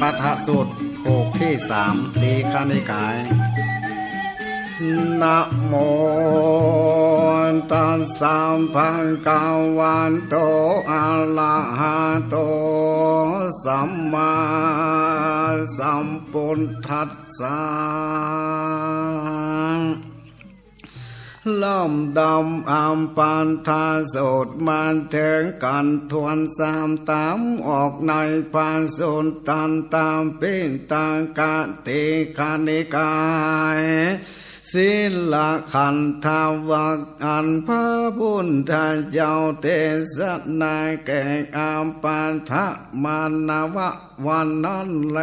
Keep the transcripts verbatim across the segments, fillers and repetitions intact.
ปัทสูตร ผูกตี้สาม ทีฆนิกาย นะโมตัสสะ ภะคะวะโต อะระหะโต สัมมาสัมพุทธัสสะ เริ่มดำอัปปาทสูตร มาเถิงกั๋นทวนสามต๋าม ออกในพระสูตรตันตปิฎก ทีฆนิกาย สีลขันธวรรค อันพระพุทธเจ้าเตสนาแก่อัปปาทมานวะ วันนั้นแล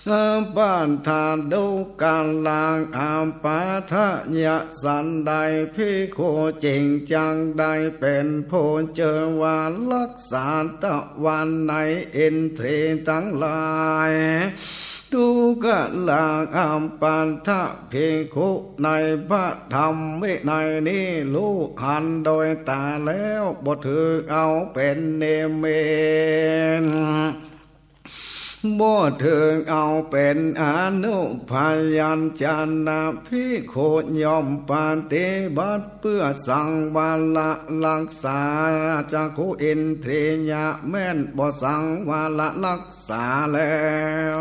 อัปปาทะ ดูกรา อัปปาทะ ยะสันใด ภิกขุจริงจักได้เป๋นผู้จื้อว่าฮักษาตะวันในอินทรีย์ตังหลาย ดูกรา อัปปาทะ ภิกขุ ในพระธรรมวินัยนี้ ฮู้หันโดยต๋าแล้ว บ่ถือเอาเป๋นนิมิต บ่ถือเอาเป๋นอนุพยัญชนะ ภิกขุย่อมปฏิบัติเปื้อสังวรฮักษาจักขุอินทรียะ แม่นบ่สังวรฮักษาแล้ว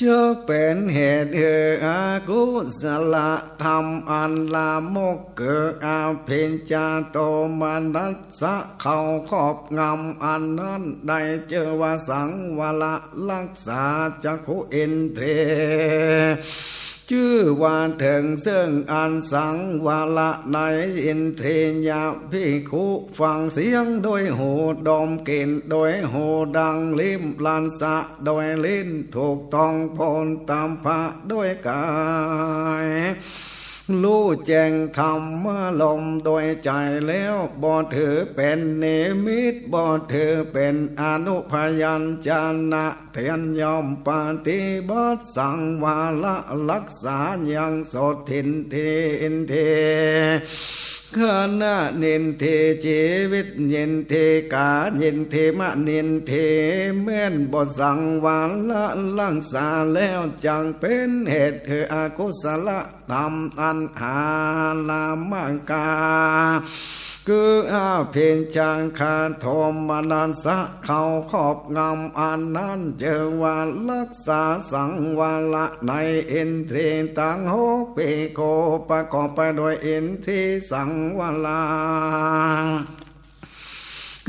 จักเป๋นเหตุหื้ออกุศลธรรมอันลามก คืออภิชฌาโทมนัสสะ เข้าครอบงำ อันนั้นได้จื้อว่าสังวรฮักษาจักขุอินทรีย์ จื้อว่าเถิงซึ่งอันสังวรในอินทรียะ ภิกขุฟังเสียงโดยหู ดมกลิ่นโดยหู ดังลิ้มรสโดยลิ้น ถูกต้องโผฏฐัพพะโดยกาย ฮู้แจ้งธรรมารมณ์โดยใจ๋แล้ว บ่ถือเป๋นนิมิต บ่ถือเป๋นอนุพยัญชนะ เตียนย่อมปฏิบัติสังวรฮักษายังสดถินทีอินทรีย์ ฆานะยินทรีย์ จีวิตยินทรีย์ กายินทรีย์ มโนยินทรีย์ แม่นบ่สังวรฮักษาแล้ว จักเป๋นเหตุหื้ออกุศลธรรมอันหาลามกา คืออภิชฌาคาโทมนัสสะ เข้าครอบงำ อันนั้นจื้อว่าฮักษาสังวรในอินทรีย์ตังหก ภิกขุประกอบไปโดยอินทรีย์สังวร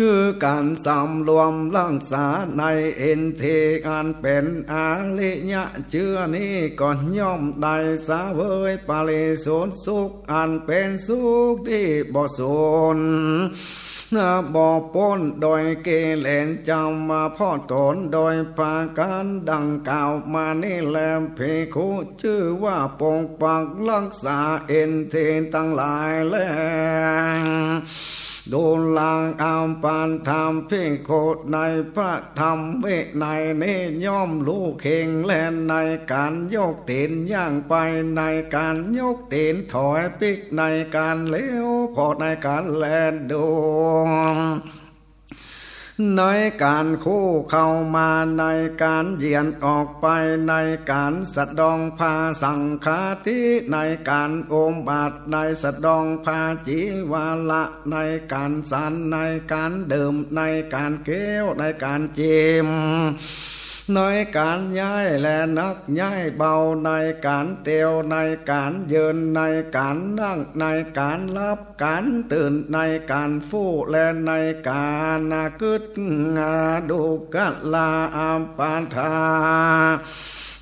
คือก๋านสำรวมฮักษาในอินทรีย์อันเป๋นอริยะ เจื้อนี้ก็ย่อมได้เสวยปริสุทธิสุข อันเป๋นสุขตี้บ่สูญ บ่ป๊นโดยกิเลสจำเพาะต๋น โดยประก๋านดังกล่าวมานี้แล ภิกขุจื้อว่าปกปักฮักษาอินทรีย์ตังหลายแล ดูรา อัปปาทะ ภิกขุในพระธรรมวินัยนี้ย่อมฮู้เข่งแล ในก๋านยกตี๋นย่างไป ในก๋านยกตี๋นถอยปิ๊ก ในก๋านเลี้ยวเป๋าะ ในก๋านแลดู ในก๋านคู่เข้ามา ในก๋านเหยียดออกไป ในก๋านสะดองผ้าสังฆาทิ ในก๋านโอมบาตร ในสะดองผ้าจีวระ ในก๋านฉัน ในก๋านดื่ม ในก๋านเคี้ยว ในก๋านจิม ในก๋านย้ายและหนักย้ายเบา ในก๋านเตียว ในก๋านยืน ในก๋านนั่ง ในก๋านหลับ ก๋านตื่น ในก๋านฟู้ และในก๋านกึ๊ด ดูกรา อัปปาทะ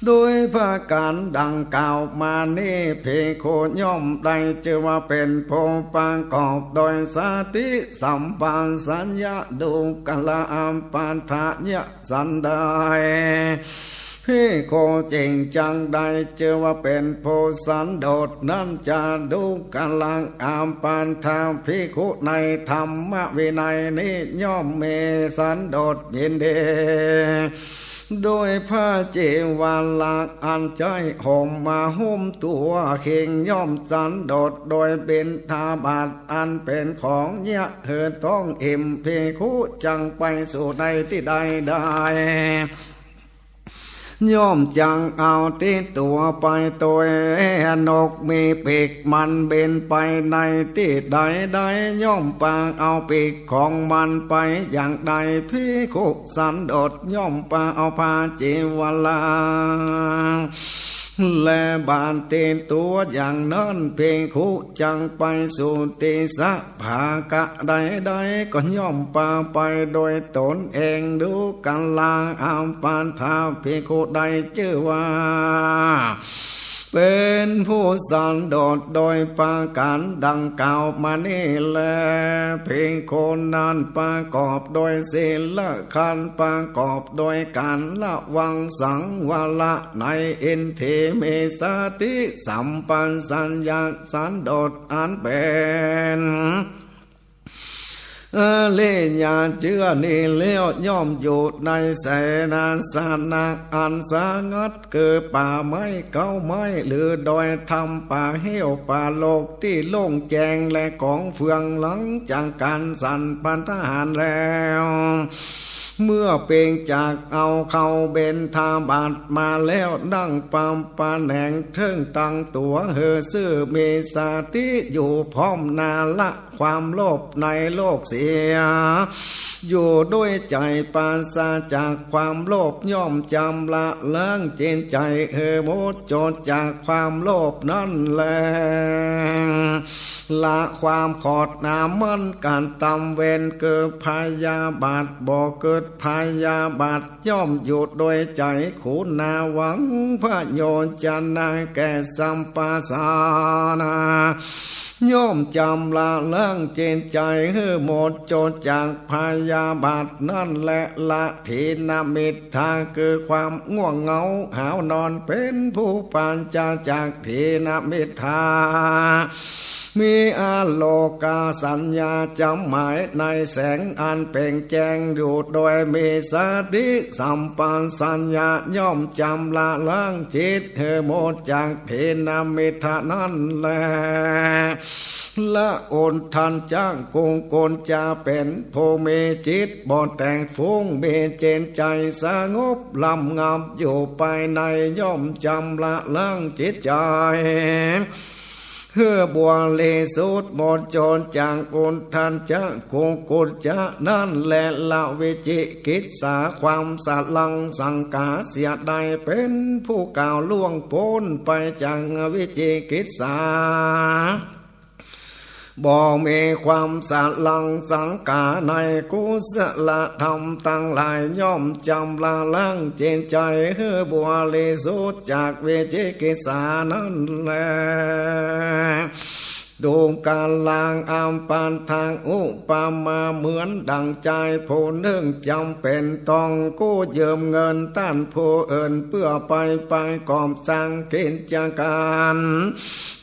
โดยประก๋านดังกล่าวมานี้ ภิกขุย่อมได้จื้อว่าเป๋นผู้ประกอบโดยสติสัมปชัญญะ ดูกรา อัปปาทะ ยะสันใด ภิกขุจริงจังได้จื้อว่าเป๋นผู้สันโดษนั้นจา ดูกราอาปัฏฐภิกขุ ในธรรมวินัยนี้ย่อมมีสันโดษยินดี โดยผ้าจีวระอันใจ๊ห่มมาหุ้มตั๋วเข่ง ย่อมสันโดษโดยบิณฑบาตอันเป๋นของเยียะหื้อต๊องอิ่ม ภิกขุจักไปสู่ในตี้ใดได้ ย่อมจักเอาติดตั๋วไปตวย นกมีปีกมันบินไปในตี้ใดได้ ย่อมปะเอาปีกของมันไปอย่างใด ภิกขุสันโดษย่อมปะเอาผ้าจีวระ และบาตรติดตั๋วอย่างนั้น ภิกขุจักไปสู่ตี้สะ ภากะใดได้ก็ย่อมปาไปโดยตนเอง ดูกราอาปัฏฐภิกขุได้จื้อว่า เป๋นผู้สันโดษโดยประก๋านดังกล่าวมานี้แล ภิกขุนั้นประกอบโดยศีลขันธ์ ประกอบโดยก๋านระวังสังวระในอินทรีย์ มีสติสัมปชัญญะสันโดษ อันเป๋นอริยะเจื้อนี้แล้ว ย่อมอยู่ในเสนาสนะอันสงัด คือป่าไม้เก๊าไม้ หรือดอยถ้ำป่าเหวป่าโลกตี้โล่งแจ้ง และของเฟืองหลังจากก๋านสันพันธหารแล้ว เมื่อเป๋นจักเอาเข้าบิณฑบาตมาแล้ว นั่งปำผะแหนงเทิงตั้งตั๋วหื้อซื่อ มีสติอยู่พร้อมหน้า ละความโลภในโลกเสีย อยู่ด้วยใจ๋ปราศจากความโลภ ย่อมจำระล้างจิตใจ๋หื้อหมดจดจากความโลภนั้นแล ละความขอดหน้ามั่นก๋านตำเวร คือพยาบาท บ่กึ๊ดพยาบาท ย่อมอยู่ด้วยใจ๋กรุณา หวังประโยชน์จะนาแก่สัพพะสัตว์ ย่อมจำระล้างจิตใจ๋หื้อหมดจดจากพยาบาทนั้นแล ละถีนมิทธา คือความง่วงเหงาหาวนอน เป๋นผู้ปราศจากถีนมิทธา มีอโลกสัญญาจ๋ำหมายในแสงอันเปล่งแจ้งอยู่ โดยมีสติสัมปชัญญะ ย่อมจำระล้างจิตหื้อหมดจากถีนมิทธานั้นแล ละอุทธัจจะ กุกุจจะ เป๋นผู้มีจิตบ่แตกฟุ้ง มีจิตใจ๋สงบระงับอยู่ภายใน ย่อมจำระล้างจิตใจ๋ หื้อบริสุทธิ์หมดจดจากอุทธัจจะกุกุจจะนั้นแล ละวิจิกิจฉา ความสะหลั่งสังกาเสียได้ เป๋นผู้ก้าวล่วงป๊นไปจากวิจิกิจฉา บ่มีความสะหลั่งสังกาในกุศลธรรมตังหลาย ย่อมจำระล้างจิตใจ๋หื้อบริสุทธิ์จากวิจิกิจฉานั้นแล ดูกราอาปัฏฐะ อุปมาเหมือนดั่งจายผู้นึ่งจ๋ำเป๋นต้องกู้ยืมเงินต้านผู้อื่น เปื้อไปประกอบสร้างกิจก๋าน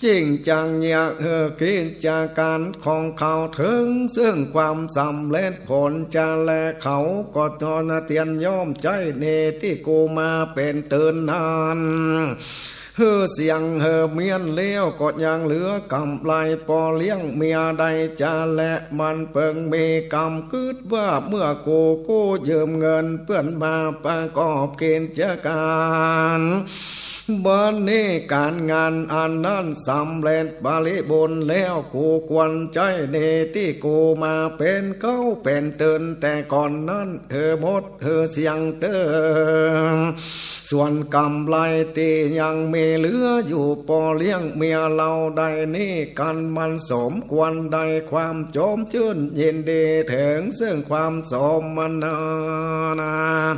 จิ่งจั้งเยียะหื้อกิจก๋านของเขาเถิงเซิ่งความสำเร็จผลจา และเขาก็ตนเตียนย่อมใจ๊หนี้ตี้กู้มาเป๋นตื่นนั้น หื้อเสี้ยงหื้อเมี้ยนแล้วก็ยังเหลือกำไรปอเลี้ยงเมียได้จา และมันเปิงมีกำกึ๊ดว่า เมื่อกูกู้ยืมเงินเปื้อนมาประกอบกิจก๋าน บัดนี้ก๋านงานอันนั้นสำเร็จบริบูรณ์แล้ว กูควรใจ๊หนี้ตี้กู้มาเป๋นเก๊าเป๋นตื่นแต่ก่อนนั้นหื้อหมดหื้อเสี้ยงเถิง ส่วนกำไรตี้ยังมีเหลืออยู่ปอเลี้ยงเมียเฮาได้นี้ กันมันสมควรได้ความจมจื้นยินดีเถิงเซิ่งความสมนัส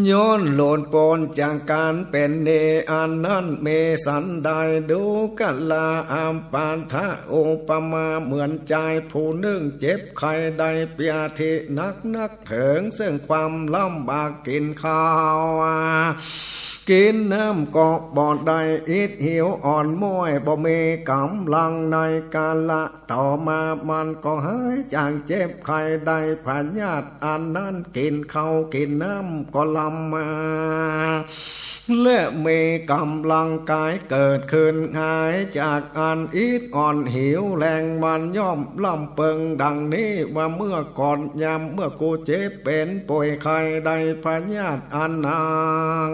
ย้อนหลุดป๊นจากก๋านเป๋นหนี้อันนั้น มีสันใด ดูกรา อัปปาทะ อุปมาเหมือนจายผู้หนึ่งเจ็บไข้ได้เปียตี้นักนัก เถิงเซิ่งความลำบาก กิ๋นข้าวกิ๋นน้ำก็บ่ได้ อิดหิวอ่อนม้อย บ่มีก๋ำลัง ในกาละต่อมามันก็หายจากเจ็บไข้ได้พยาธิอันนั้น กิ๋นข้าวกิ๋นน้ำก็ลำมา และมีก๋ำลังกายเกิดขึ้น หายจากอันอิดอ่อนหิวแล้ง มันย่อมลำเปิงดังนี้ว่า เมื่อก่อนยามเมื่อกูเจ็บเป๋นป่วยไข้ได้พยาธิอันนัก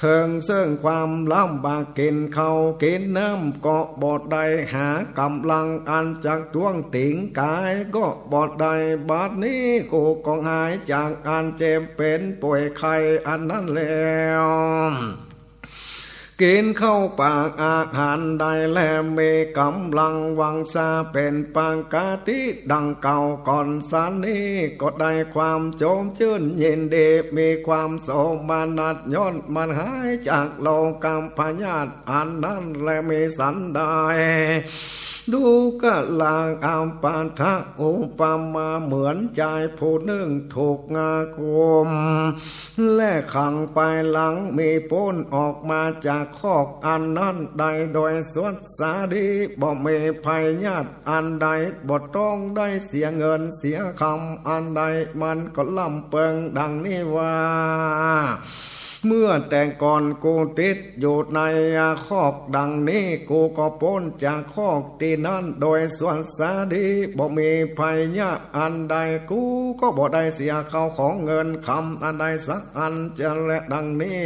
เถิงเซิ่งความลำบาก กิ๋นข้าวกิ๋นน้ำก็บ่ได้ หาก๋ำลังอันจักต้วงติงก๋ายก็บ่ได้ บัดนี้กูก็หายจากอันเจ็บเป๋นป่วยไข้อันนั้นแล้ว กิ๋นเข้าปากอาหารได้ และมีก๋ำลังวังสาเป๋นปกติดังเก่าก่อนสันนี้ ก็ได้ความโจมจื้นยินดี มีความโสมนัส ย้อนมันหายจากโรคพยาธิอันนั้น และมีสันใด ดูกรา อัปปาทะ อุปมาเหมือนจายผู้หนึ่งถูกงากุม และขังไป หลังมีป๊นออกมาจากคอกอันนั้นได้โดยสวัสดี บ่มีพยาธิอันใด บ่ต้องได้เสียเงินเสียคำอันใด มันก็ลำเปิงดังนี้ว่า เมื่อแต่ก่อนกูติดอยู่ในคอกดังนี้ กูก็ป๊นจากคอกตี้นั้นโดยสวัสดี บ่มีพยาธิอันใด กูก็บ่ได้เสียข้าวของเงินคำอันใดสักอันจะแลดังนี้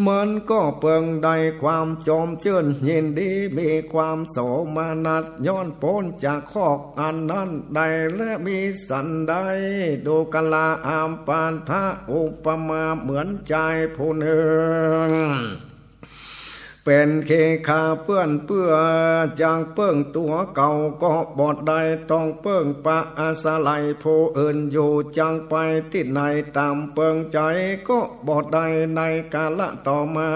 มันก็เปิงได้ความโจมจื้นยินดี มีความโสมนัส ย้อนป๊นจากคอกอันนั้นได้ และมีสันใด ดูกรา อัปปาทะ อุปมาเหมือนจายผู้หนึ่ง เป๋นเคหะเปื้อนเปื้อ จักเปิ้งตั๋วเก่าก็บ่ได้ ต้องเปิ้งปะอาศัยผู้อื่นอยู่ จักไปตี้ไหนต๋ามเปิ้งใจ๋ก็บ่ได้ ในกาละต่อมา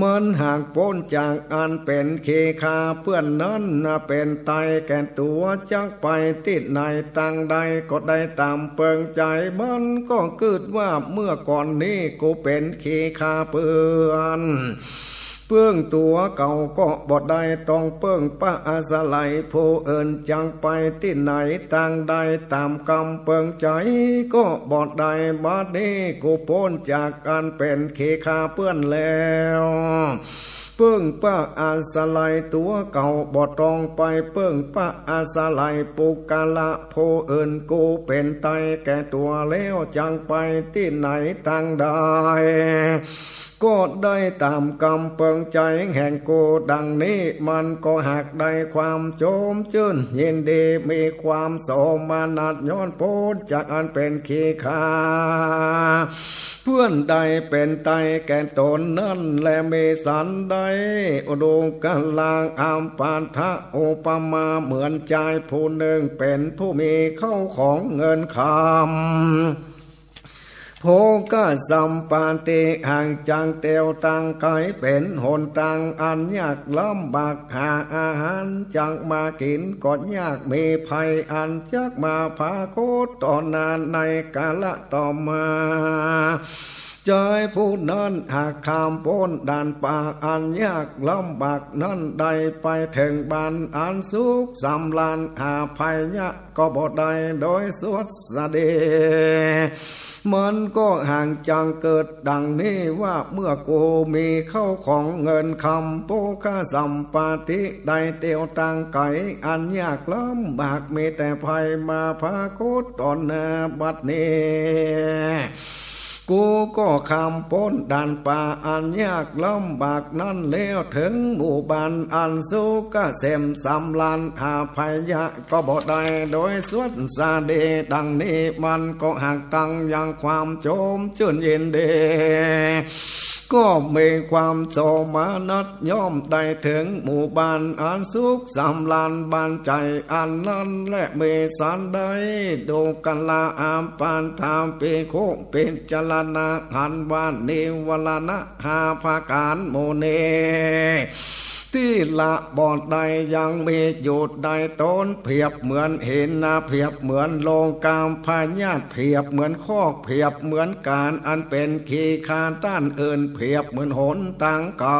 มันหากป๊นจากอันเป๋นเคหะเปื้อนนั้นเป๋นไต้แก่ตั๋ว จักไปตี้ไหนตางใดก็ได้ต๋ามเปิ้งใจ๋ มันก็กึ๊ดว่า เมื่อก่อนนี้กูเป๋นเคหะเปื้อน เปิ้งตั๋วเก่าก็บ่ได้ ต้องเปิ้งปะอาศัยผู้อื่น จักไปตี้ไหนตางใดต๋ามกำเปิ้งใจ๋ก็บ่ได้ บัดนี้กูป๊นจากอันเป๋นเคหะเปื้อนแล้ว เปิ้งปะอาศัยตั๋วเก่า บ่ต้องไปเปิ้งปะอาศัยปุคคละผู้อื่น กูเป๋นไต้แก่ตั๋วแล้ว จักไปตี้ไหนตางใด ก็ได้ต๋ามกำเปิ้งใจ๋แห่งกูดังนี้ มันก็หากได้ความโจมจื้นยินดี มีความโสมนัส ย้อนป๊นจากอันเป๋นเคหะเปื้อนได้เป๋นไต้แก่ต๋นนั้น และมีสันใด ดูกรา อัปปาทะ อุปมาเหมือนจายผู้หนึ่งเป๋นผู้มีเข้าของเงินคำ โภคสัมปติ หากจักเตียวตางไก๋ เป๋นหนตางอันยากลำบาก หาอาหารจักมากิ๋นก็ยาก มีภัยอันจักมาผากฏต่อหน้า ในกาละต่อมา จายผู้นั้นหากข้ามป๊นด่านป่าอันยากลำบากนั้นได้ ไปเถิงบ้านอันสุขสำราญ หาภัยยะ ก็บ่ได้โดยสวัสดี มันก็หากจักกึ๊ดดังนี้ว่า เมื่อกูมีเข้าของเงินคำ โภคสัมปติ ได้เตียวตางไก๋อันยากลำบาก มีแต่ภัยมาผากฏต่อหน้า บัดนี้ กูก็ข้ามป๊นด่านป่าอันยากลำบากนั้นแล้ว เถิงหมู่บ้านอันสุขเกษมสำราญ หาภัยยะก็บ่ได้โดยสวัสดี ดังนี้มันก็หากตั้งยังความโจมจื้นยินดี ก็มีความโสมนัสย่อมได้เถิงหมู่บ้านอันสุขสำราญบานใจ๋อันนั้นแล มีสันใด ดูกราอาปัฏฐาภิกขุ พิจารณาหันว่านิวรณะห้าประก๋านหมู่นี้ ตี้ละบ่ได้ยังมีอยู่ในต๋น เปรียบเหมือนหินนะ เปรียบเหมือนโลกาพยาธิ เปรียบเหมือนคอก เปรียบเหมือนก๋านอันเป๋นขี้ข้าต้านอื่น เปรียบเหมือนหนตางไก๋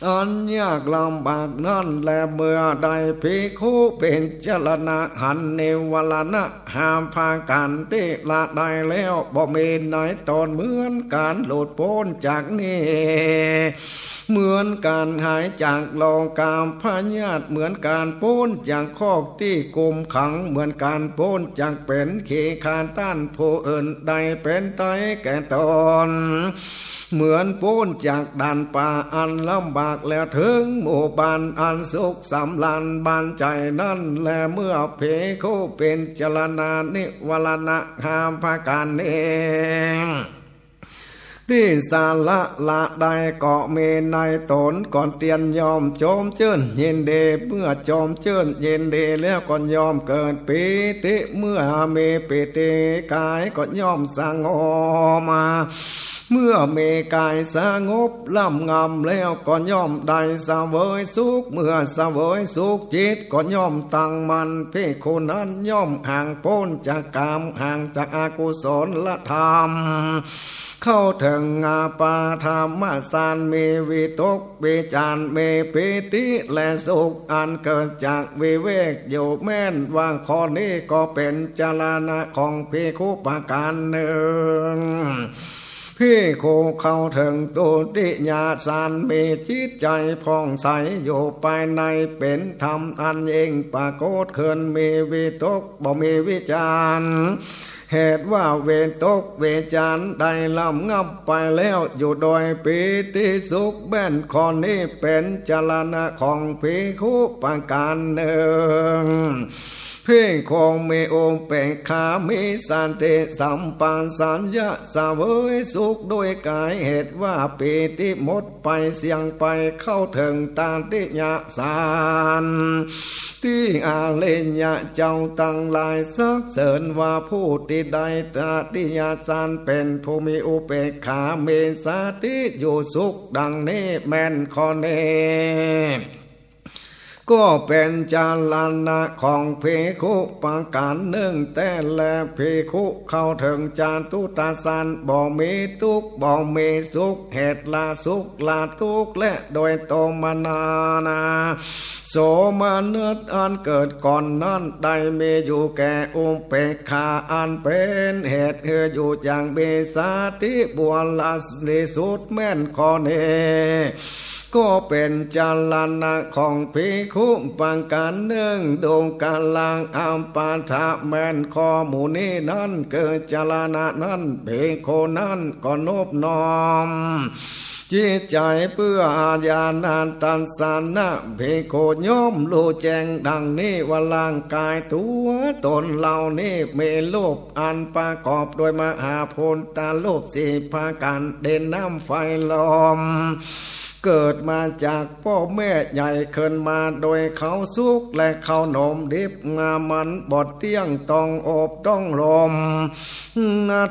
อันยากลำบากนั้นแล เมื่อใดภิกขุพิจารณาหันนิวรณะห้าประก๋านตี้ละได้แล้ว บ่มีในต๋นเหมือนก๋านหลุดป๊นจากนี้ เหมือนก๋านหายจากโลกาพยาธิ เหมือนก๋านป๊นจากคอกตี้กุมขัง เหมือนก๋านป๊นจากเป๋นขี้ข้าต้านผู้อื่นได้เป๋นไตแก่ต๋น เหมือนป๊นจากด่านป่าอันลำบากแล้วเถิงหมู่บ้านอันสุขสำราญบานใจ๋นั้นแล เมื่อภิกขุพิจารณานิวรณะห้าประก๋านนี้ ตี้สละละได้ก็มีในต๋น ก็เตียนย่อมจมจื้นยินดี เมื่อจมจื้นยินดีแล้วก็ย่อมเกิดปีติ เมื่อมีปีติก๋ายก็ย่อมสงบ เมื่อมีก๋ายสงบลำงำแล้วก็ย่อมได้เสวยสุข เมื่อเสวยสุขจิตก็ย่อมตั้งมั่น ภิกขุนั้นย่อมห่างป๊นจากกาม ห่างจากอกุศลธรรม เข้าเถิงอปฐมฌาน มีวิตกวิจาร มีปีติและสุขอันเกิดจากวิเวกอยู่ แม่นว่าข้อนี้ก็เป๋นจรณะของภิกขุประก๋านนึ่ง ภิกขุเข้าเถิงทุติยฌาน มีจิตใจ๋ผ่องใสอยู่ภายใน เป๋นธรรมอันยิ่งปรากฏขึ้น มีวิตก บ่มีวิจาร เหตุว่าวิตกวิจารได้ลำงับไปแล้ว อยู่โดยปีติสุข แม่นข้อนี้เป๋นจรณะของภิกขุประก๋านนึ่ง ภิกขุมีอุเปกขา มีสติสัมปชัญญะ เสวยสุขด้วยก๋าย เหตุว่าปีติหมดไปเสี้ยงไป เข้าเถิงตติยฌาน ตี้อริยะเจ้าตังหลายสรรเสริญว่า ผู้ตี้ได้ตติยฌานเป๋นผู้มีอุเปกขา มีสติอยู่สุขดังนี้ แม่นข้อนี้ ก็เป๋นจรณะของภิกขุประก๋านนึ่งแต๊แล ภิกขุเข้าเถิงจตุตฌาน บ่มีตุ๊กข์ บ่มีสุข เหตุละสุขละตุ๊กข์ และโดยโตมนานา โสมนัสอันเกิดก่อนนั้นได้มีอยู่แก่อุเปกขา อันเป๋นเหตุหื้ออยู่อย่างมีสติบริสุทธิ์ แม่นข้อนี้ ก็เป๋นจรณะของภิกขุประก๋านนึ่ง ดูกราอาปัฏฐะ แม่นข้อหมู่นี้นั้น คือจรณะนั้น ภิกขุนั้นก็นบน้อมจิตใจ๋เปื้อญาณทัสสนะ ภิกขุย่อมฮู้แจ้งดังนี้ว่า ร่างก๋ายตั๋วต๋นเฮานี้มีรูปอันประกอบด้วยมหาภูตะรูปสี่ประก๋าน ดินน้ำไฟลม เกิดมาจากป้อแม่ใหญ่ ขึ้นมาโดยข้าวสุกและข้าวหนมดิบ มันบ่เตี้ยง ต้องอบต้องรม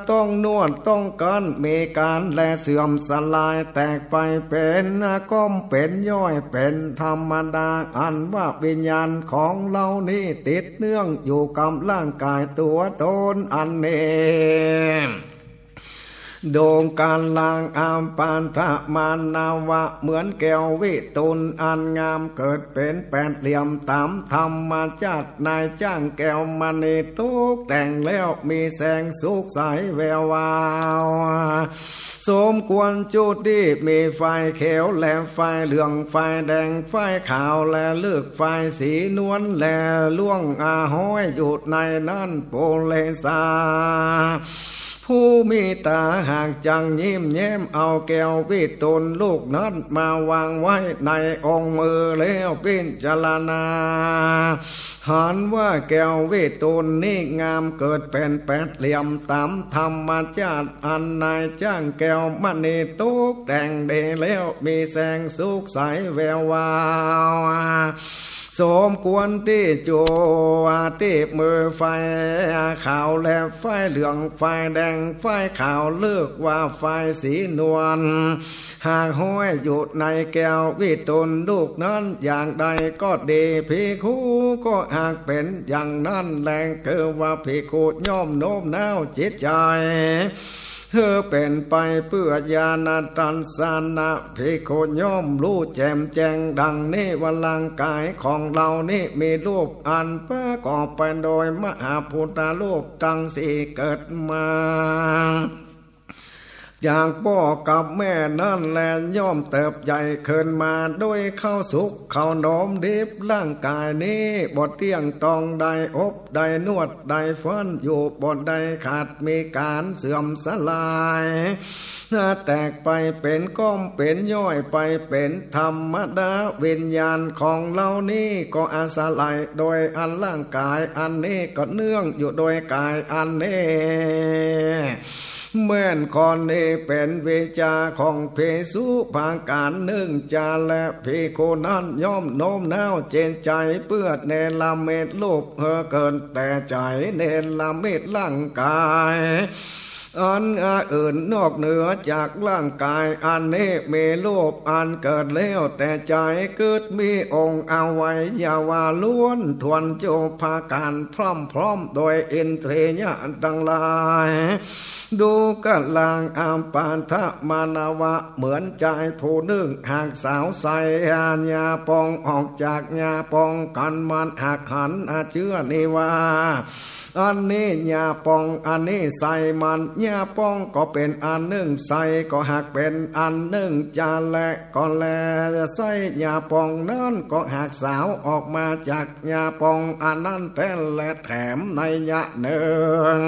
ต้องนวดต้องกั้น มีก๋านแลเสื่อมสลายแตกไป เป๋นก้อนเป๋นย่อยเป๋นธรรมดา อันว่าวิญญาณของเฮานี้ติดเนื่องอยู่กับร่างก๋ายตั๋วต๋นอันนี้ ดูกราอาปัฏฐะ มานวะ เหมือนแก้ววิตูลอันงาม เกิดเป๋นแปดเหลี่ยมต๋ามธรรมชาติ นายจ้างแก้วมณีตกแต่งแล้ว มีแสงสุกใสแวววาว สมควรจุติ มีฝ้ายเขียวและฝ้ายเหลือง ฝ้ายแดง ฝ้ายขาว และลึก ฝ้ายสีนวล และล่วงอาห้อยอยู่ในนั้น ปุเรสา ผ ผู้มีต๋าหากจักยิ้มแย้ม เอาแก้ววิทูลลูกนั้นมาวางไว้ในองค์มือแล้วพิจารณา หันว่าแก้ววิทูลนี้งามเกิดเป๋นแปดเหลี่ยมต๋ามธรรมจาติ อันนายจ้างแก้วมณีตกแต่งดีแล้ว มีแสงสุขใสแวววาว สมควรตี้จั่วตี้มือ ไฟขาวและไฟเหลือง ไฟแดง ไฟขาว เรียกว่าไฟสีนวล หากห้อยอยู่ในแก้ววิทูลลูกนั้นอย่างใดก็ดี ภิกขุก็หากเป๋นอย่างนั้นแล คือว่าภิกขุย่อมโน้มน้าวจิตใจ๋ หื้อเป๋นไปเปื้อญาณทัสสนะ ภิกขุย่อมฮู้แจ่มแจ้งดังนี้ว่าร่างก๋ายของเฮานี้มีรูปอันประกอบไปโดยมหาภูตรูปตังสี่เกิดมา จากป้อกับแม่นั้นแล ย่อมเติบใหญ่ขึ้นมาโดยข้าวสุกข้าวหนมดิบ ร่างก๋ายนี้บ่เตี้ยงต้อง ได้อบได้นวดได้ฟันอยู่บ่ได้ขาด มีก๋านเสื่อมสลาย แตกไปเป๋นก้อนเป๋นย่อยไปเป๋นธรรมดา วิญญาณของเฮานี้ก็อาศัยโดยอันร่างก๋ายอันนี้ ก็เนื่องอยู่โดยก๋ายอันนี้ แม่นข้อนี้เป๋นวิชาของภิกษุประก๋านนึ่งจา และภิกขุนั้นย่อมโน้มน้าวจิตใจ๋เปื้อเนรมิตรูปหื้อเกิดแต่ใจ๋ เนรมิตร่างก๋าย อันอื่นนอกเหนือจากร่างก๋ายอันนี้ มีรูปอันเกิดแล้วแต่ใจ๋ กึ๊ดมีองค์อวัยวะล้วนถ้วนจุประก๋าน พร่อมๆ โดยอินทรียะตังหลาย ดูกะลังอัปปะทะมานวะ เหมือนจายผู้นึ่งหากสาวใส ญาปองออกจากญาปอง กั๋นมันหากหันเจื้อนี้ว่า อันนี้ญาปอง อันนี้ใสมัน ญาปองก็เป๋นอันนึ่ง ใสก็หากเป๋นอันนึ่งจา และก็แลใสญาปองนั้นก็หากสาวออกมาจากญาปองอันนั้นแต๊แล แถมนัยยะนึ่ง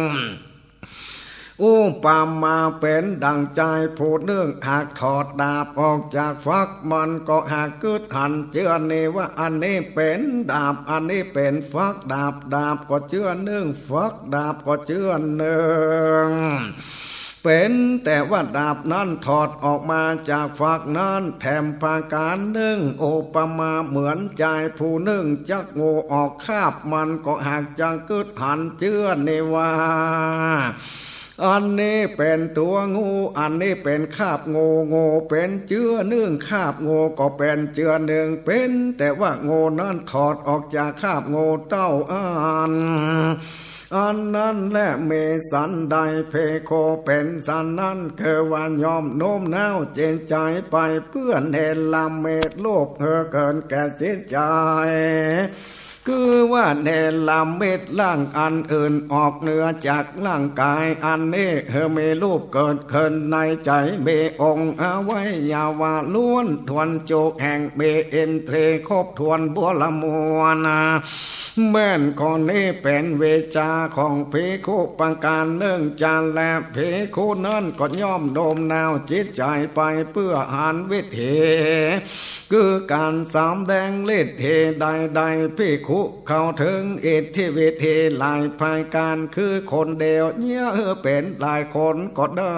อุปมาเป๋นดั่งจายผู้นึ่งหากถอดดาบออกจากฝัก มันก็หากกึ๊ดหันเจื้อนี้ว่า อันนี้เป๋นดาบ อันนี้เป๋นฝักดาบ ดาบก็เจื้อนึ่ง ฝักดาบก็เจื้อนึ่ง เป๋นแต่ว่าดาบนั้นถอดออกมาจากฝักนั้น แถมประก๋านนึ่ง อุปมาเหมือนจายผู้นึ่งจักงูออกคาบ มันก็หากจักกึ๊ดหันเจื้อนี้ว่า อันนี้เป๋นตั๋วงู อันนี้เป๋นคาบงู งูเป๋นเจื้อนึ่ง คาบงูก็เป๋นเจื้อนึ่ง เป๋นแต่ว่างูนั้นถอดออกจากคาบงูเต้าอั้น อันนั้นแล มีสันใด ภิกขุเป๋นสันนั้น คือว่าย่อมโน้มน้าวจิตใจ๋ไปเปื้อเนรมิตรูปหื้อเกิดแก่จิตใจ๋ คือว่าเนรมิตร่างอันอื่นออกเหนือจากร่างก๋ายอันนี้ หื้อมีรูปเกิดขึ้นในใจ๋ มีองค์อวัยวะล้วนถ้วนจุแห่ง มีอินทรีย์ครบถ้วนบัวระมวล แม่นข้อนี้เป๋นวิชาของภิกขุประก๋านนึ่งจา และภิกขุนั้นก็ย่อมโน้มน้าวจิตใจ๋ไปเปื้อหันวิธี คือก๋านสำแดงฤทธิใดๆ ภิกขุเข้าเถิงอิทธิวิธีหลายประก๋าน คือคนเดียวเยียะหื้อเป๋นหลายคนก็ได้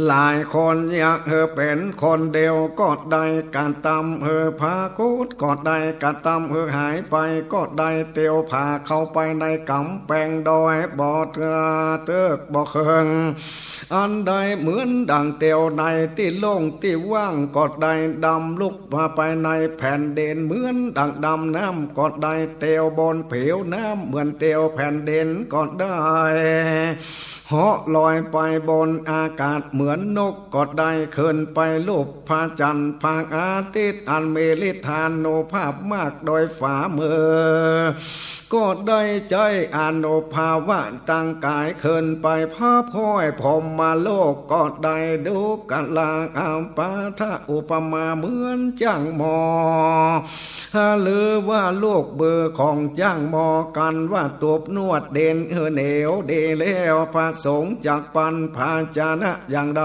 หลายคนเยียะหื้อเป๋นคนเดียวก็ได้ กระตำหื้อผากฏก็ได้ กระตำหื้อหายไปก็ได้ เตียวผ่าเข้าไปในก๋ำแปงดอย บ่เตื้อเติกบ่เคิง อันใดเหมือนดั่งเตียวในตี้โล่งตี้ว่างก็ได้ ดำลุกไปในแผ่นดิน เหมือนดั่งดำน้ำก็ได้ เตียวบนผิวน้ำเหมือนเตียวแผ่นดินก็ได้ เหาะลอยไปบนอากาศ เหมือนนกก็ได้ขึ้นไปลูบพระจันทร์พระอาทิตย์อันมีฤทธานุภาพมากโดยฝ่ามือ ก็ได้ใจ๊อานุภาเวะตังก๋ายขึ้นไปพับห้อยพรหมโลก ก็ได้ดูกราอาปาทะอุปมาเหมือนจ้างหม้อ หรือว่าลูกมือของจ้างหม้อ กันว่าตูบนวดดินหื้อเหนียวดีแล้ว พระสงฆ์จักปันภาชนะอย่างใด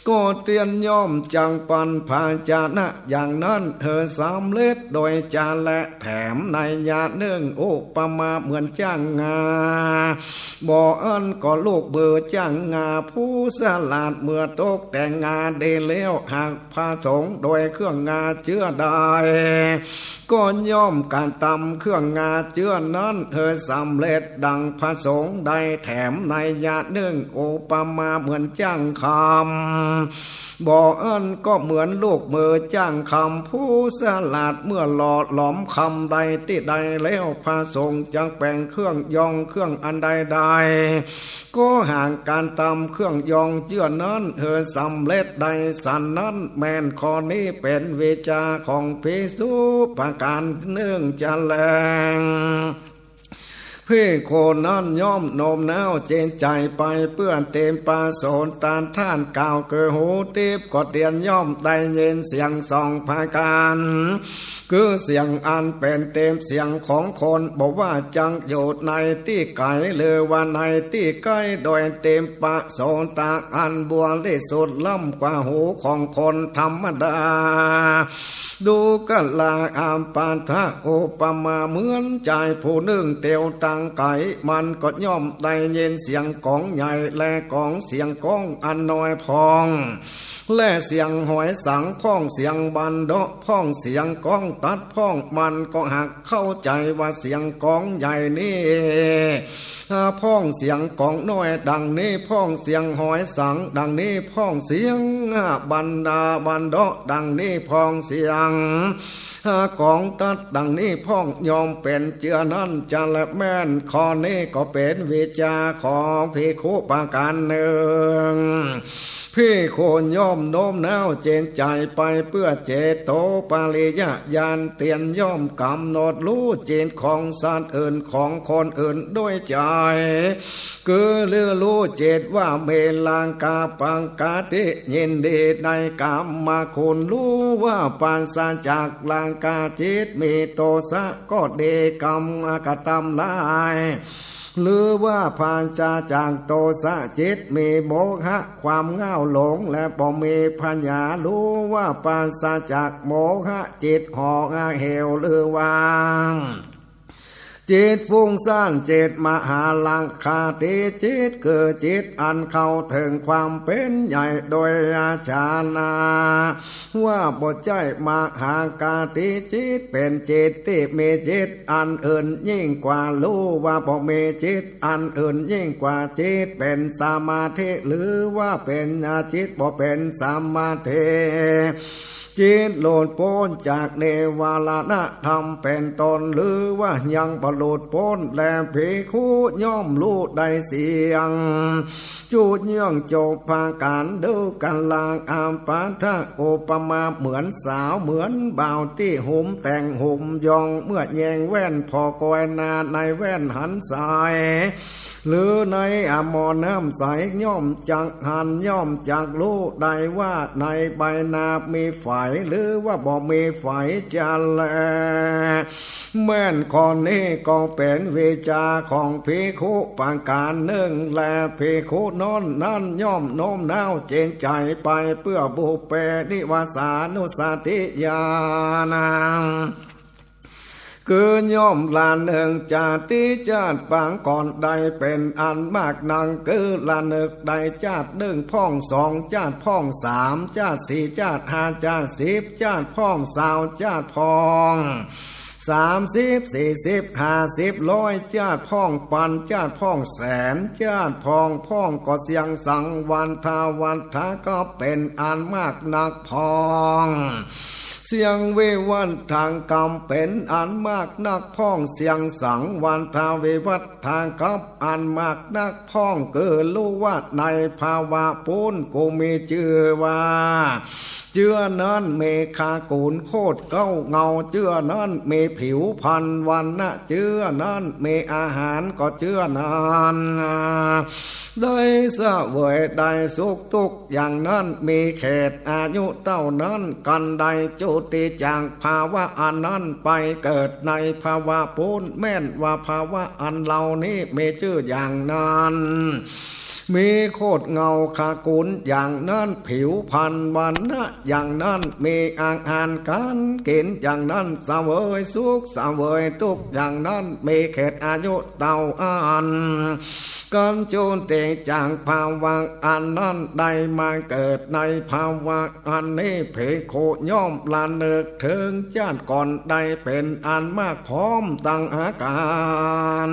ก็เตียนย่อมจักปันภาชนะอย่างนั้นหื้อสำเร็จโดยจะแล แถมนัยยะนึ่งอุปมาเหมือนจ้างงา บ่อั้นก็ลูกมือจ้างงาผู้สลาดเมื่อตกแต่งงาดีแล้ว หากพระสงฆ์โดยเครื่องงาเจื้อใด ก็ย่อมกระตำเครื่องงาเจื้อนั้นหื้อสำเร็จดังพระสงฆ์ได้ แถมนัยยะนึ่งอุปมาเหมือนจ้างคำ บ่อั้นก็เหมือนลูกมือจ้างคำผู้สลาดเมื่อหล่อหลอมคำใดตี้ใดแล้ว พระสงฆ์จักแปลงเครื่องยองเครื่องอันใดใด ก็หากกระตำเครื่องยองเจื้อนั้นหื้อสำเร็จได้สันนั้น แม่นข้อนี้เป๋นวิชาของภิกษุประก๋านนึ่งจะแล ภิกขุนั้นย่อมโน้มน้าวจิตใจ๋ไปเปื้อเตรียมประโสดาทาน กล่าวคือหูทิพย์ก็เตียนย่อมได้ยินเสียงสองประก๋าน คือเสียงอันเป๋นเตรียมเสียงของคน บ่ว่าจักอยู่ในตี้ไก๋หรือว่าในตี้ใก้ โดยเตรียมประโสดาอันบริสุทธิ์ล้ำกว่าหูของคนธรรมดา ดูกราอาปาทะอุปมาเหมือนจายผู้นึ่งเตียวตางไก๋ มันก็ย่อมได้ยินเสียงก๋องใหญ่และก๋องเสียงก้องอันน้อยพ่อง และเสียงหอยสังพ่อง เสียงบันเดาะพ่อง เสียงก้องตัดพ่อง มันก็หากเข้าใจ๋ว่าเสียงก๋องใหญ่นี้ อ่า พ่องเสียงก๋องน้อยดังนี้พ่อง เสียงหอยสังดังนี้พ่อง เสียง อ่า บันดาบันเดาะดังนี้พ่อง เสียง อ่า ก๋องตัดดังนี้พ่อง ย่อมเป๋นเจื้อนั้นจะแล แม่นข้อนี้ก็เป๋นวิชาของภิกขุประก๋านนึ่ง ภิกขุย่อมโน้มน้าวจิตใจ๋ไปเปื้อเจโตปริยญาณ เตียนย่อมก๋ำหนดฮู้จิตของสัตว์อื่นของคนอื่นด้วยใจ๋ คือเลือฮู้จิตว่ามีราคะปกติ ยินดีในกามคุณ ฮู้ว่าปราศจากราคะจิต มีโทสะก็ดี กรรมกระตำหลาย หรือว่าปราศจากโทสะจิต มีโมหะความง่าวหลง และบ่มีปัญญา ฮู้ว่าปราศจากโมหะจิตห่อเหี่ยวหรือว่า จิตฟุ้งซ่าน จิตมหาราคะติจิต คือจิตอันเข้าเถิงความเป๋นใหญ่โดยอาจาระ ว่าบ่ใจ้มหาราคะติจิต เป๋นจิตตี้มีจิตอันอื่นยิ่งกว่า ฮู้ว่าบ่มีจิตอันอื่นยิ่งกว่า จิตเป๋นสมาธิ หรือว่าเป๋นจิตบ่เป๋นสมาธิ จิตหลุดป๊นจากนิวรณธรรมเป๋นต้น หรือว่ายังบ่หลุดป๊นแล ภิกขุย่อมฮู้ได้เสียง จุดเยื่องจบประก๋าน ดูกราอาปาทะอุปมาเหมือนสาวเหมือนบ่าวตี้หุมแต่งหุมยอง เมื่อแยงแว่นผ่อกอยหน้าในแว่นหันใส หรือในอะหม้อน้ำใส ย่อมจักหันย่อมจักฮู้ได้ว่าในใบหน้ามีไฝหรือว่าบ่มีไฝจะแล แม่นข้อนี้ก็เป๋นวิชาของภิกขุประก๋านนึ่งแล ภิกขุนั้นนั้นย่อมโน้มน้าวจิตใจ๋ไปเปื้อบุพเพนิวาสานุสติญาณัง คือย่อมระลึกจาติจาติปางก่อนได้เป๋นอันมากนัก คือระลึกได้จาตินึ่งพ่อง สองจาติพ่อง สามจาติ สี่จาติ ห้าจาติ สิบจาติพ่อง ซาวจาติพ่อง สามสิบ สี่สิบ ห้าสิบ ร้อยจาติพ่อง ปันจาติพ่อง แสนจาติพ่อง พ่องก็เสี้ยงสังวัฏฏาวัฏฏะก็เป๋นอันมากนักพ่อง เสียงวิวัฒน์ทางกำเป๋นอันมากนักพ่อง เสียงสังวัฒน์วิวัฒน์ทางกำอันมากนักพ่อง คือฮู้ว่าในภาวะปู๊นกูมีจื้อว่า เจื้อนั้นมีขากู๋นโคตรเก๊าเหง้า เจื้อนั้นมีผิวพรรณวรรณะ เจื้อนั้นมีอาหารก็เจื้อนั้น ได้เสวยได้สุขทุกอย่างนั้น มีเขตอายุเต้านั้น กันได้จุติจากภาวะอันนั้นไปเกิดในภาวะปู๊น แม่นว่าภาวะอันเหล่านี้มีจื้ออย่างนั้น มีโคตรเหง้าขากู๋นอย่างนั้น ผิวพรรณวรรณะอย่างนั้น มีอาหารก๋านกิ๋นอย่างนั้น เสวยสุขเสวยทุกข์อย่างนั้น มีเขตอายุเต้าอั้น กันจุติจากภาวะอันนั้น ได้มาเกิดในภาวะอันนี้ ภิกขุย่อมระลึกเถิงจาติก่อนได้เป๋นอันมาก พร้อมตังอาก๋าน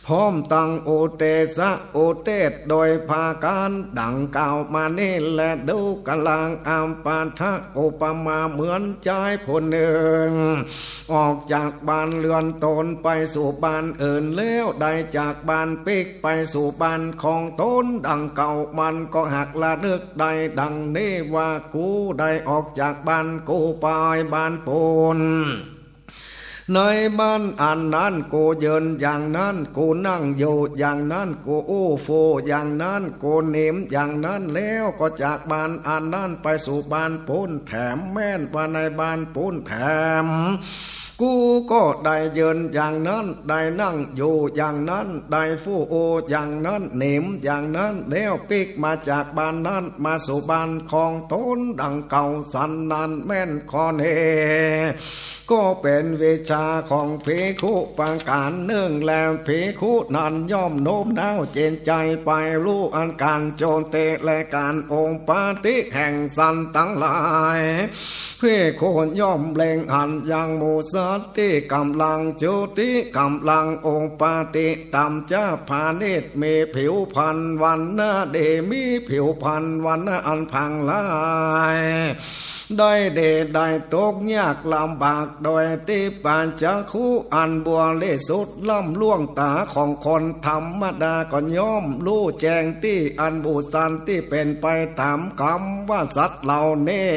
พร้อมตังอุเตสะอุเตส โดยผาก๋านดังกล่าวมานี้แล ดูกราอาปาทะ อุปมาเหมือนจายผู้นึ่ง ออกจากบ้านเฮือนตนไปสู่บ้านอื่นแล้ว ได้จากบ้านปิ๊กไปสู่บ้านของตนดังเก่า มันก็หากระลึกได้ดังนี้ว่า กูได้ออกจากบ้านกูไปบ้านปู๊น ในบ้านอันนั้นกูยืนอย่างนั้น กูนั่งอยู่อย่างนั้น กูอู้ฟู่อย่างนั้น กูหนิมอย่างนั้น แล้วก็จากบ้านอันนั้นไปสู่บ้านปู๊นแถม แม่นว่าในบ้านปู๊นแถม กูก็ได้ยืนอย่างนั้น ได้นั่งอยู่อย่างนั้น ได้ฟู่อู้อย่างนั้น หนิมอย่างนั้น แล้วปิ๊กมาจากบ้านนั้นมาสู่บ้านของตนดังเก่าสันนั้น แม่นข้อนี้ ก็เป๋นวิชชาของภิกขุประก๋านนึ่ง และภิกขุนั้นย่อมโน้มน้าวจิตใจ๋ไปฮู้อันก๋านจุติและก๋านอุปาติแห่งสัตว์ตังหลาย ภิกขุย่อมเล็งหันยังหมู่สัตว์ตี้ก่ำลังจุติ ก่ำลังอุปาติ ต่ำจ๊าผานิช มีผิวพรรณวรรณะดี มีผิวพรรณวรรณะอันผ่างไล้ ได้ดีได้ตกยากลำบาก โดยทิพจักขุอันบริสุทธิ์ล้ำล่วงต๋าของคนธรรมดา ก็ย่อมฮู้แจ้งตี้อันหมู่สัตว์ตี้เป๋นไปต๋ามกรรมว่าสัตว์เหล่านี้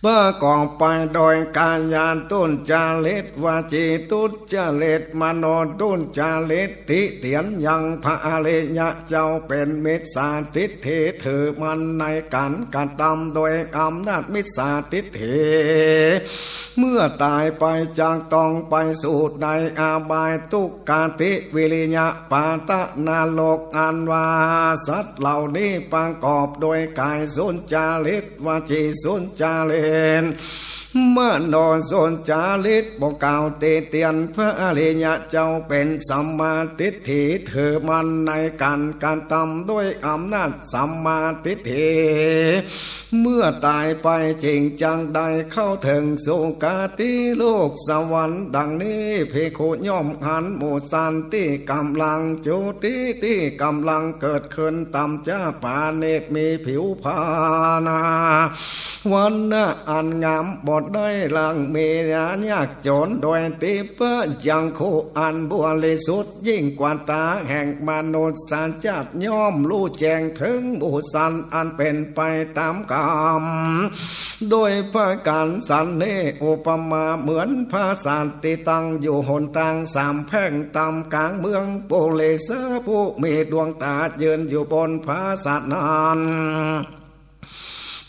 ประกอบไปโดยก๋ายาทุจริต วจีทุจริต มโนทุจริต ติเตียนยังพระอริยะเจ้าเป๋นมิจฉาทิฏฐิ ถือมั่นในก๋านกระตำโดยอำนาจมิจฉาทิฏฐิ เมื่อต๋ายไปจักต้องไปสู่ในอบายทุกขติวิริยปาทะนรก อันว่าสัตว์เหล่านี้ประกอบโดยก๋ายสุจริต วจีสุจริต มโนสุจริต บ่กล่าวติเตียนพระอริยะเจ้าเป๋นสัมมาทิฏฐิ ถือมั่นในก๋านกระตำโดยอำนาจสัมมาทิฏฐิ เมื่อต๋ายไปจึงจักได้เข้าเถิงสุคติโลกสวรรค์ ดังนี้ภิกขุย่อมหันหมู่สัตว์ตี้ก่ำลังจุติ ตี้ก่ำลังเกิดขึ้นต่ำจ๊าผานิช มีผิวพรรณวรรณะอันงาม บ่ได้หลังมียากจน โดยทิพจักขุอันบริสุทธิ์ยิ่งกว่าต๋าแห่งมนุษย์สัตว์ ย่อมฮู้แจ้งเถิงหมู่สัตว์อันเป๋นไปต๋ามกรรม โดยประก๋านสันนี้ อุปมาเหมือนพระสัตว์ตี้ตั้งอยู่หนตางสามแพร่งต๋ามก๋างเมือง ปุริสะผู้มีดวงต๋ายืนอยู่บนพระสัตว์นั้น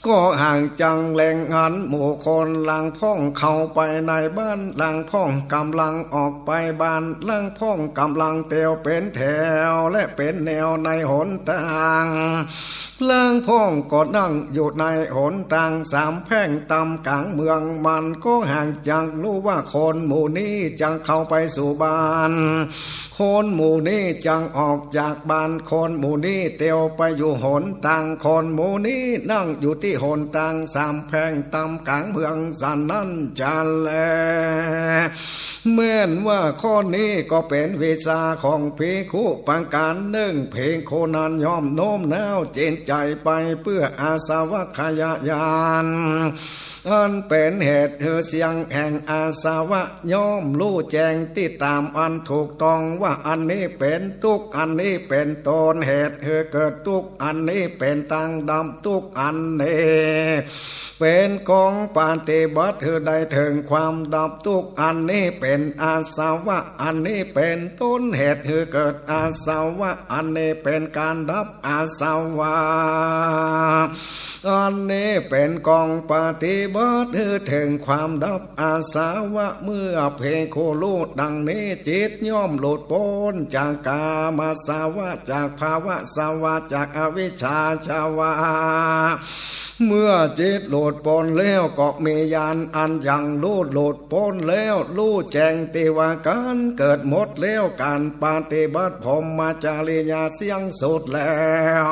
ก็หากจักเล็งหันหมู่คนหลังพ่องเข้าไปในบ้าน หลังพ่องก่ำลังออกไปบ้าน หลังพ่องก่ำลังเตียวเป๋นแถวและเป๋นแนวในหนตาง หลังพ่องก็นั่งอยู่ในหนตางสามแพร่งต๋ามก๋างเมือง มันก็หากจักฮู้ว่าคนหมู่นี้จักเข้าไปสู่บ้าน คนหมู่นี้จักออกจากบ้าน คนหมู่นี้เตียวไปอยู่หนตาง คนหมู่นี้นั่งอยู่ หนตางสามแพร่งต๋ามก๋างเมืองสันนั้นจะแล แม่นว่าข้อนี้ก็เป๋นวิชาของภิกขุประก๋านนึ่ง ภิกขุนั้นย่อมโน้มน้าวจิตใจ๋ไปเปื้ออาสวัคคยญาณ อันเป๋นเหตุหื้อเสี้ยงแห่งอาสวะ ย่อมฮู้แจ้งตี้ต๋ามอันถูกต้องว่าอันนี้เป๋นตุ๊กข์ อันนี้เป๋นต้นเหตุหื้อเกิดตุ๊กข์ อันนี้เป๋นตางดับตุ๊กข์ อันนี้เป๋นกองปฏิบัติหื้อได้เถิงความดับตุ๊กข์ อันนี้เป๋นอาสวะ อันนี้เป๋นต้นเหตุหื้อเกิดอาสวะ อันนี้เป๋นก๋านดับอาสวะ อันนี้เป๋นกองปฏิบัติหื้อเถิงความดับอาสวะ เมื่อภิกขุฮู้ดังนี้ จิตย่อมหลุดป๊นจากก๋ามาสวะ จากภวสวะ จากอวิชชาสวะ เมื่อจิตหลุดป๊นแล้วก็มีญาณอันยังฮู้หลุดป๊นแล้ว ฮู้แจ้งตี้ว่าก๋านเกิดหมดแล้ว ก๋านปฏิบัติพรหมจริยาเสี้ยงสุดแล้ว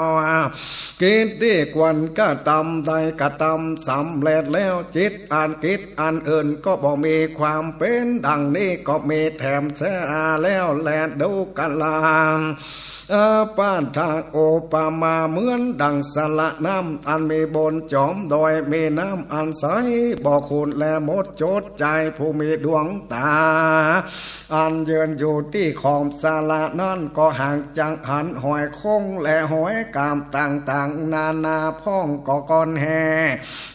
กิจตี้ควรกระตำได้กระตำสำเร็จแล้ว จิตอันกิจอันอื่นก็บ่มีความเป๋น ดังนี้ก็มีแถมแท้แล้วแล ดูกรา อาปาทะ อุปมาเหมือนดั่งสระน้ำอันมีบนจ๋อมดอย มีน้ำอันใสบ่ขุ่นแล หมดจด จายผู้มีดวงต๋า อันยืนอยู่ตี้ขอบสระนั้นก็หากจักหันหอยโข่งและหอยกาบต่างๆ นานาพ่อง ก็ก้อนแห่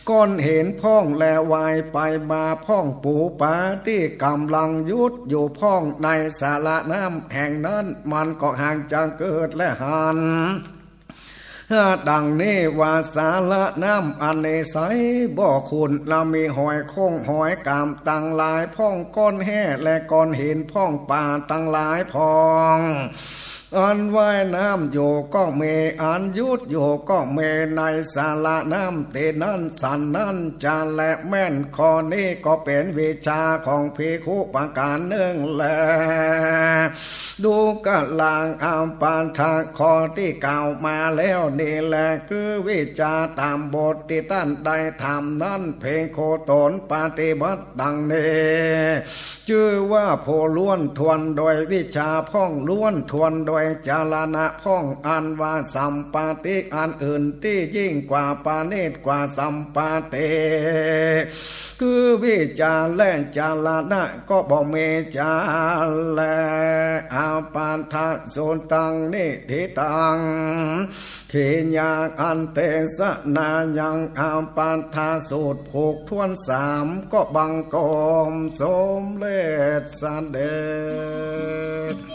ก้อนหินพ่อง และว่ายไปมาพ่อง ปู๋ป๋าตี้ก่ำลังหยุดอยู่พ่อง ในสระน้ำแห่งนั้นมันก็หากจักเกิดและหัน ดังนี้ว่าสระน้ำอันนี้ใสบ่ขุ่น และมีหอยโข่งหอยกาบตังหลายพ่อง ก้อนแห่และก้อนหินพ่อง ป๋าตังหลายพ่อง อันว่ายน้ำอยู่ก็มี อันหยุดอยู่ก็มี ในสระน้ำตี้นั้นสันนั้นจะแล แม่นข้อนี้ก็เป๋นวิชาของภิกขุประก๋านนึ่งแล ดูกรา อาปาทะ ข้อตี้กล่าวมาแล้วนี้แล คือวิชชาต๋ามบทตี้ต้านได้ถามนั้น ภิกขุต๋นปฏิบัติดังนี้ จื้อว่าผู้ล้วนถ้วนโดยวิชชาพ่อง ล้วนถ้วนโดยจรณะพ่อง อันว่าสัมปาติอันอื่นตี้ยิ่งกว่า ประณีตกว่าสัมปาติ คือวิชชาและจรณะก็บ่มีจะแล อาปาทะ สุตัง นิฏฐิตัง ขีณา อันเตสะ นายัง อาปาทะ สูตรผูกถ้วนสามก็บังคมสมเร็จเสด็จ